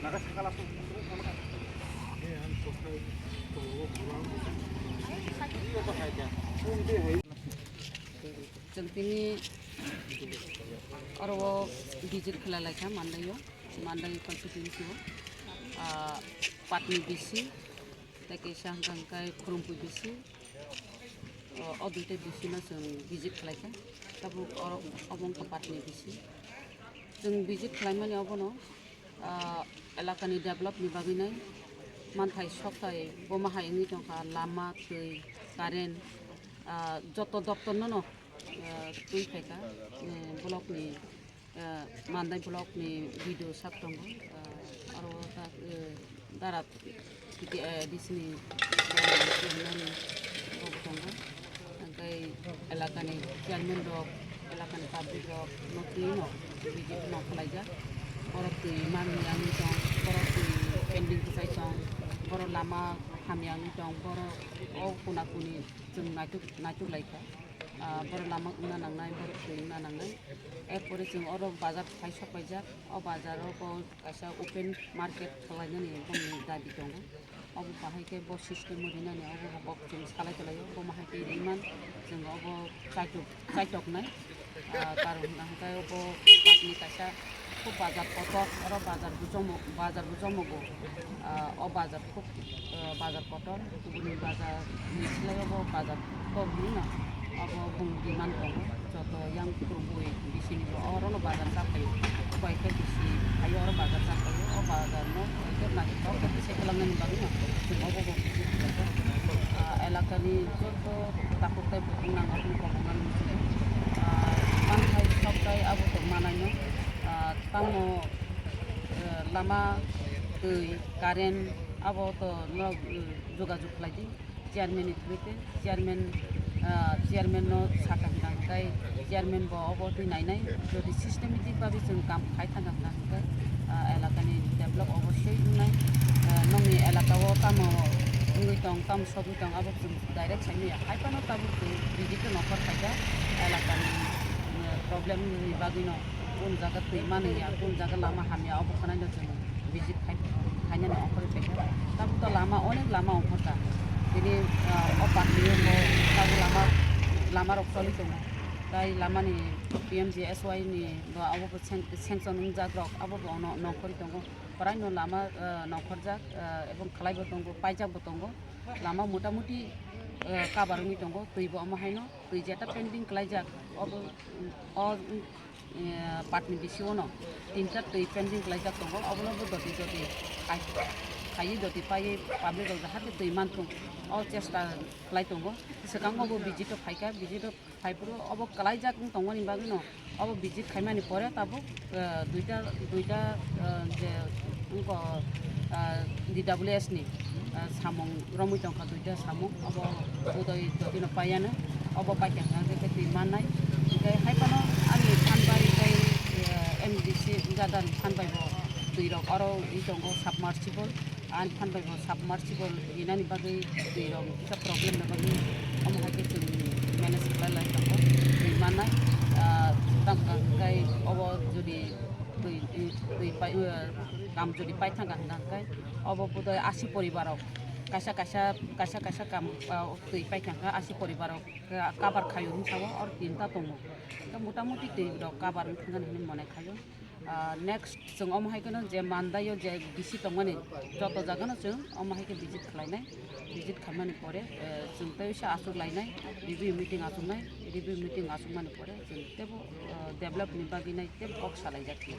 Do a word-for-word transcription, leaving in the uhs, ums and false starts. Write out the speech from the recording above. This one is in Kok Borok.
Chwng tini oro o visit khlai lai kha Mandai o, Mandai constituency o, ah, Patni B C, tei kaisa hwnkha hwnkhe Khurumphwi B C, o, o duita B C no chwng visit khlai kha. Tabuk oro obo wngkha Patni B C. Chwng visit khlaimani obono, ah, elakani developni bagwi nai manthai sokthai boma hai wngwi tongkha, lama, twi, current, ah, joto doptorno no, ah, twi phaikha, eh, blockni, ah, Mandai blockni B D O sir tongo, ah, aro ta, eh, dara T T A D C ni chairman rok tongo, tei elakani chairman rok, elakani public rok no twi no B J P no khlaijak. Borok twi manwi yangwi tong, borok twi pending kwchai tong, borok lama hamya wngwi tong, borok o kuna kuni chwng naituk, naituk lai kha. Ah, borok lama wngna nangnai, borok twi wngna nangnai. Erpore chwng oro bazar phai sok paijak, o bazar o bo kaisa open market khwlainani boni dabi tongo. Obo bahai khe bo system o rinani obo bo kok chwng salai tonglaio, bo mahai khe ringman chwng obo chaitok, chaitoknai. Ah, karon hwnkha hwnkhe obo Patni kaisa khub bazar kotor, oro bazar bo jomo, bazar bo jomogo. Ah, o bazar khub, ah, bazar kotor, kubuni bazar ni slai obo bazar kotor hinwi no obo bung demand tongo. Joto yang Khurumphwi bisingni bo orono bazar cha phaio. Koi khe bisi phaio oro bazar cha phaio. O bazar no koi khe naithotok khe bisi kwlangnani bagwi no chwng obo bo visit khlai kha. Ah, elakani joto takhuk tei bukhuk nang rokni kok nang muchungo. Ah, manthai sok tai abo tong manai no. Ah, tamo, eh, lama, twi, current abo to norok, eh, jogajog khlai di. Chairman ni through te, chairman, ah, chairman no sakha hwnkha hwnkhe chairman bo obo twi nainai, jodi systematic bagwi chwng kam khai thangkha hwnkha hwnkhe, ah, elakani develop obosoi wngnai. Ah, nokni elaka o tamo wngwi tong, tamo sogwi tong, abo chwng direct sai manya. Hai phano tabuk chwng B J P nokhor khaijak elakani, ah, problem ni bagwi no, kun jaga twi manwi ya, kun jaga lama hamya, obo khwnai no chwng visit khai, khainani ongkhorwi phaikha. Tabuk to lama, onek lama ongkhorkha. Tini, ah, o party o bo tabuk lama, lama rok choli tongo. Tai lamani P M G S Y ni bo abo bo sen-, sanction wngjak rok, abo bo ono nongkhorwi tongo. Kwraino lama, ah, nongkhorjak, ah, ebong khlai bo tongo, paijak bo tongo. Lama motamuti, ah, cover wngwi tongo, twi bo omo haino, twi jeta pending khlaijak, obo, o, eh, Patni B C O no tinta twi pending khlaijak tongo, obono bo doti doti khai, khaiwi doti paiwi public rok jahate twi manthung, o chesta khlai tongo. Swkango bo visit o phaikha, visit o phaiphuru obo khlaijak wng tongmani bagwino obo visit khaimani pore tabuk, eh, duita, duita, eh, je wngkha, eh, D W S ni, eh, samung romwi tongkha, duita samung, obo budai dotino paiano, obo paikha hwnkhe twi mannai. Hwnkhe hai phano ani phan bai tei, eh, M D C jadani phan bai bo twi rok oro wngwi tongo, submersible, ani phan bai bo submersible rinani bagwi twi rok kisa problem ni bagwi omo hai khe chwng manage khlai lai tongo, twi mannai. Ah, tamo hwnkhe obo jodi twi, twi pai, eh, kam jodi pai thangkha hwnkhe obo budai asi poribar rok kaisa kaisa, kaisa kaisa kam, ah, twi paikha hwnkhe asi poribar rok, ah, cover khaio hinwi sao, oro tinta tongo. Hwnkhe motamuti twi rok cover wngkha hinwi mone khaio. Ah, next chwng omo hai kheno je Mandai o je B C tongmani joto jaga no chwng omo hai khe visit khlainai, visit khaimani pore, eh, chwng tei se achuk lainai, review meeting achuknai, review meeting achukmani pore chwng teibo, eh, develop ni bagwi nai teibo kok salaijak khe.